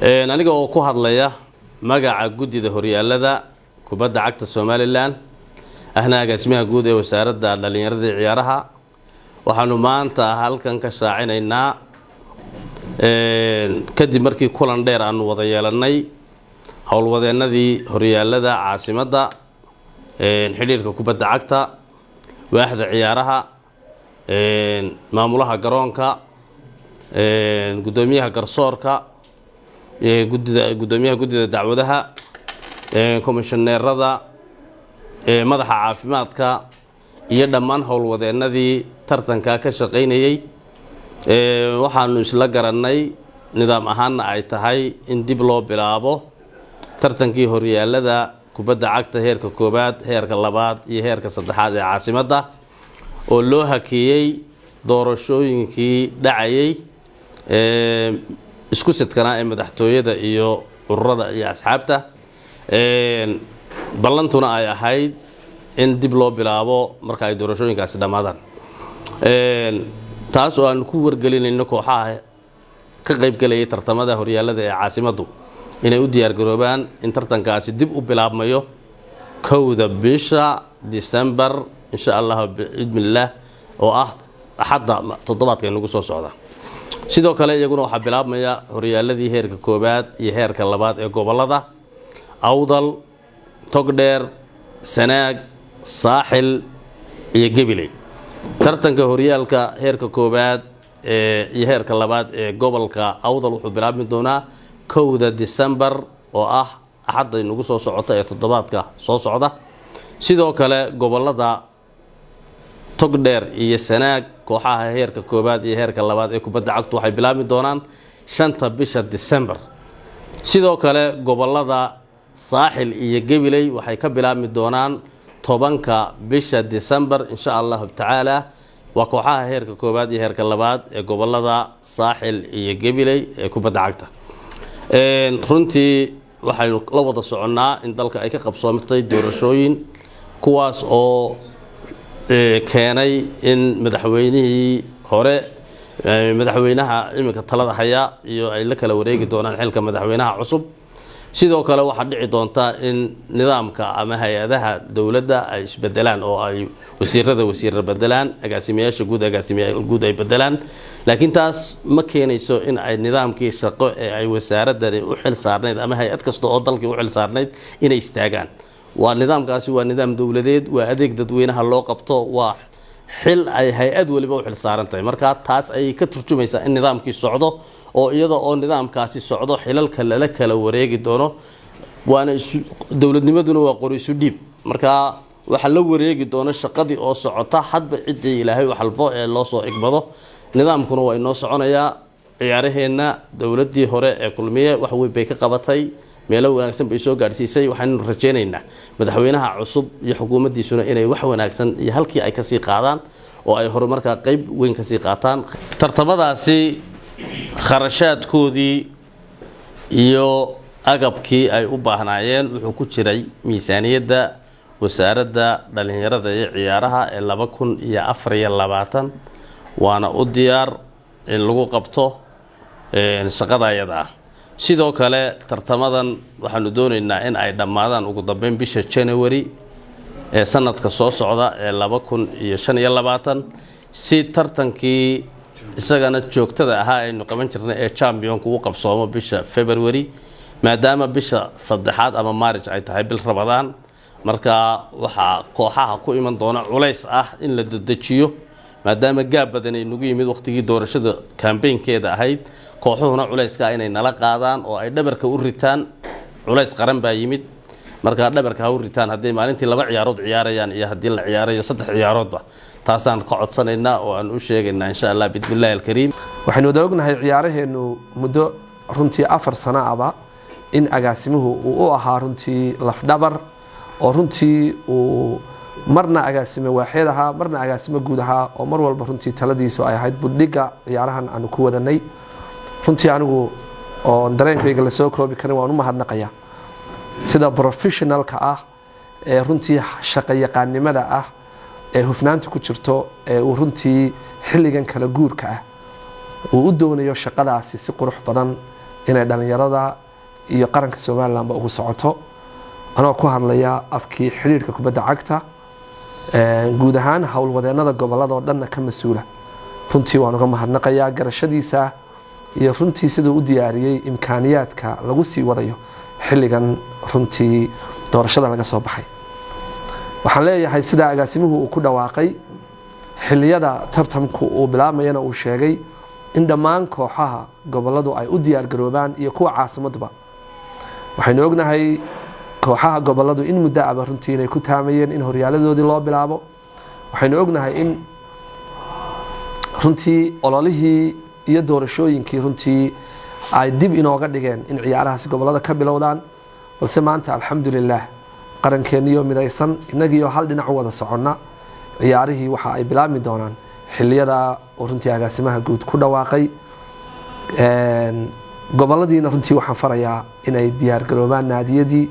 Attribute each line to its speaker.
Speaker 1: Aniga oo ku hadlaya magaca guddida horyaalada kubadda cagta Somaliland, ahna agaasimaha guud ee Wasaaradda Dhallinyarada iyo Ciyaaraha, waxaanu maanta halkan ka shaacinaynaa, kadib markii kulan dheer aanu wada yeelannay howlwadeennadii horyaalada caasimadda, xidhiirka kubadda cagta, waaxda ciyaaraha, maamulaha garoonka, guddoomiyaha garsoorka, gudida guddoomiyaha guddida dacwadaha, komishaneerada, madaxa caafimaadka iyo dhammaan howlwadeennadii tartanka ka shaqaynayey, waxaanu isla garannay, nidaam ahaanna ay tahay in dib loo bilaabo tartankii horyaalada kubadda cagta heerka koowaad, heerka labaad iyo heerka saddexaad ee caasimadda, oo loo hakeeyey doorashooyinkii dhacayey isku sidkanaa ee madaxtooyada iyo ururada iyo asxaabta, ballantuna ay ahayd in dib loo bilaabo marka ay doorashooyinkaasi dhammaadaan. Taas oo aanu ku wargelinayno kooxaha ka qaybgelayay tartamada horyaalada ee caasimaddu inay u diyaargaroobaan in tartankaasi dib u bilaabmayo 1da bisha Disembar, insha Allah biidnillaah, oo ah Axadda toddobaadka inagu soo socda. Sidoo kale iyaguna waxaa bilaabmaya horyaaladii heerka koowaad iyo heerka labaad ee gobollada Awdal, Togdheer, Sanaag, Saaxil iyo Gebiley. Tartanka horyaalka heerka koowaad iyo heerka labaad ee gobolka Awdal wuxuu bilaabmi doonaa 1da Disembar, oo ah Axadda inagu soo socota ee toddobaadka soo socda. Sidoo kale gobolada Togdheer iyo Sanaag, kooxaha heerka koowaad iyo heerka labaad ee kubadda cagtu waxay bilaabmi doonaan 5ta bisha Disembar. Sidoo kale gobolada Saaxil iyo Gebiley waxay ka bilaabmi doonaan 10ka bisha Disembar, insha Allahu tacaala. Waa kooxaha heerka koowaad iyo heerka labaad ee gobolada Saaxil iyo Gebiley ee kubadda cagta. Runtii waxaynu la wada soconnaa in dalka ay ka qabsoomatay doorashooyin, kuwaas oo keenay in madaxweynihii hore, madaxweynaha iminka talada haya iyo ay la kala wareegi doonaan xilka madaxweynaha cusub. Sidoo kale waxaa dhici doonta in nidaamka ama hay-adaha dowladda ay isbedelaan, oo ay wasiirada wasiira bedelaan, agaasimayaasha guud agaasimayaal guud ay bedelaan, laakiin taas ma keenayso in ay nidaamkii shaqo ee ay wasaaradani u xil saarnayd ama hay-ad kasta oo dalkii u xil saarnayd inay istaagaan. Waa nidaamkaasi, waa nidaam dowladeed, waa adeeg dadweynaha loo qabto, waa xil ay hay-ad waliba u xil saaran tahay. Marka taas ayay ka turjumaysaa in nidaamkii socdo, oo iyada oo nidaamkaasi socdo xilalka lala kala wareegi doono. Waana dowladnimaduna waa qori isu dhiib. Marka waxaa la wareegi doono shaqadii oo socota hadba ciddii Ilaahay u xalfo ee loo soo igbado. Nidaamkuna waa inoo soconayaa. Ciyaaraheenna dowladdii hore ee Kulmiye wax weyn bay ka qabatay, meelo wanaagsan bay soo gaadhsiisay. Waxaynu rajaynaynaa madaxweynaha cusub iyo xukuumaddiisuna inay wax wanaagsan iyo halkii ay kasii qaadaan oo ay horumarkaa qeyb weyn kasii qaataan. Tartamadaasi kharashaadkoodii iyo agabkii ay u baahnaayeen wuxuu ku jiray miisaaniyadda Wasaaradda Dhallinyarada iyo Ciyaaraha ee 2024, waana u diyaar in lagu qabto shaqada ayada ah. Sidoo kale tartamadan waxaanu doonaynaa in ay dhammaadaan ugu dambeyn bisha January ee sanadka soo socda ee 2025, si tartankii isagana joogtada ahaa aynu qaban jirnay ee championku u qabsoomo bisha February, maadaama bisha saddexaad ama March ay tahay bil Ramadaan. Marka waxaa kooxaha ku iman doona culays ah in la dedejiyo, maadaama gaab badan ay nagu yimid waqtigii doorashada kambeynkeeda ahayd. Kooxuhuna culayska inay nala qaadaan oo ay dhabarka u ritaan. Culays qaran baa yimid, markaa dhabarka ha u ritaan hadday maalintii laba ciyaarood ciyaarayaan iyo haddii la ciyaarayo saddex ciyaaroodba. Taasaan ka codsanaynaa oo aan u sheegaynaa, insha Allah bismillahi alkariim.
Speaker 2: Waxaynu wada ognahay ciyaaraheennu muddo runtii 4 sano aba in agaasimuhu uu u ahaa runtii lafdhabar, oo runtii uu marna agaasime waaxeed ahaa, marna agaasimo guud ahaa, oo mar walba runtii taladiisu ay ahayd buddhigga ciyaarahan aanu ku wadanay. Runtii anigu oon dareenkayga lasoo koobi karin waan u mahadnaqayaa sida professionalka ah ee runtii shaqayaqaannimada ah ee hufnaanta ku jirto ee uu runtii xilligan kala guurka ah uu u doonayo shaqadaasi si qurux badan. inay dhallinyarada iyo qaranka Somalilanba ugu socoto. Anoo ku hadlaya afkii xidhiirhka kubadda cagta, guud ahaan howlwadeennada gobolladoo dhanna ka mas-uula, runtii waan uga mahadnaqayaa garashadiisa iyo runtii siduu u diyaariyey imkaaniyaadka lagu sii wadayo xilligan runtii doorashada laga soo baxay. Waxaan leeyahay, sidaa agaasimuhu uu ku dhawaaqay, xilliyada tartanku uu bilaabmayana uu sheegay, in dhammaan kooxaha goboladu ay u diyaargaroobaan iyo kuwa caasimaduba. Waxaynu ognahay kooxaha goboladu in muddo aba runtii inay ku taamayeen in horyaaladoodii loo bilaabo. Waxaynu ognahay in runtii ololihii iyo doorashooyinkii runtii ay dib inooga dhigeen in ciyaarahaasi gobolada ka bilowdaan, balse maanta, alxamdulilah, qarankeeniyo midaysan, innagiyo hal dhinac u wada soconna, ciyaarihii waxa ay bilaabmi doonaan xiliyada oo runtii agaasimaha guud ku dhawaaqay. Goboladiina runtii waxaan farayaa inay diyaargaroobaan naadiyadii.